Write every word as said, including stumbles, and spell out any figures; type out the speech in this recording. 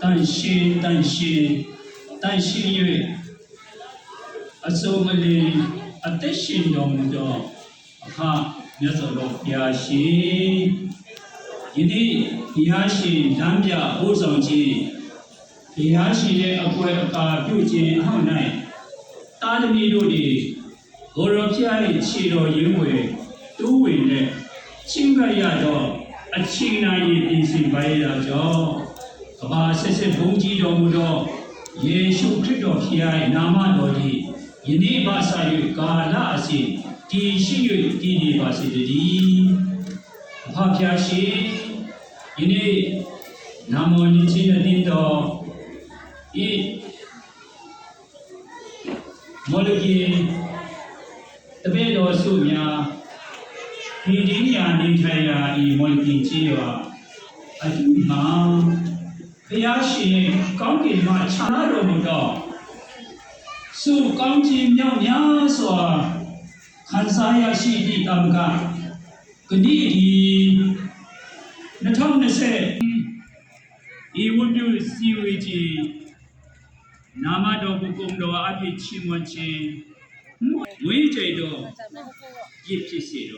တန်ရှင်၊ တန်ရှင်၊ တန်ရှင်၍ အစုံအလင်အသက်ရှင်တော်မူသော အခါ မြတ်စွာဘုရားရှင်၊ ယနေ့ ဘုရားရှင်လမ်းပြအဖို့ဆောင်ခြင်း ဘုရားရှင်ရဲ့အကွယ်အကာပြုခြင်းအမှု၌၊ သားသမီးတို့သည် ကိုယ်တော်ဘုရား၏ခြေတော်ရင်းဝယ်တိုးဝင်လျက် ချဉ်းကပ်ရသောအချိန်နာရီပြင်ဆင်ပါရသောကြောင့်၊ ကမ္ဘာအဆက်ဆက်ဘုန်းကြီးတော်မူသောယေရှုခရစ်တော်ဘုရား၏နာမတော်သည် ယနေ့မှစ၍ကာလအစဉ်တည်ရှိ၍တည်နေပါစေတည်း။ အဖဖျားရှင်၊ ယနေ့နာမော်နေခြင်းအသင်းတော်၏မော်လကင်တပည့်တော်စုများ၊ ဒီတင်းရာနေထိုင်ရာ၏မော်လကင်ကျေးရွာအတွင်းမှာ ဘုရားရှင်ကောင်းကင်မှချလာတော်မူသော ဆုကောင်းခြင်းမြောက်များစွာ ခံစားရရှိသည့်သာမက၊ ကနေ့ဒီနှစ်ထောင်နှစ်ဆယ့် ဒီဝတ်ပြုစည်းဝေးခြင်းနာမတော်ကိုဂုဏ်တော်အားဖြင့်ချီးမွမ်းခြင်း၊ မွေးကြိမ်တော်ပြည့်ဖြစ်စေတော့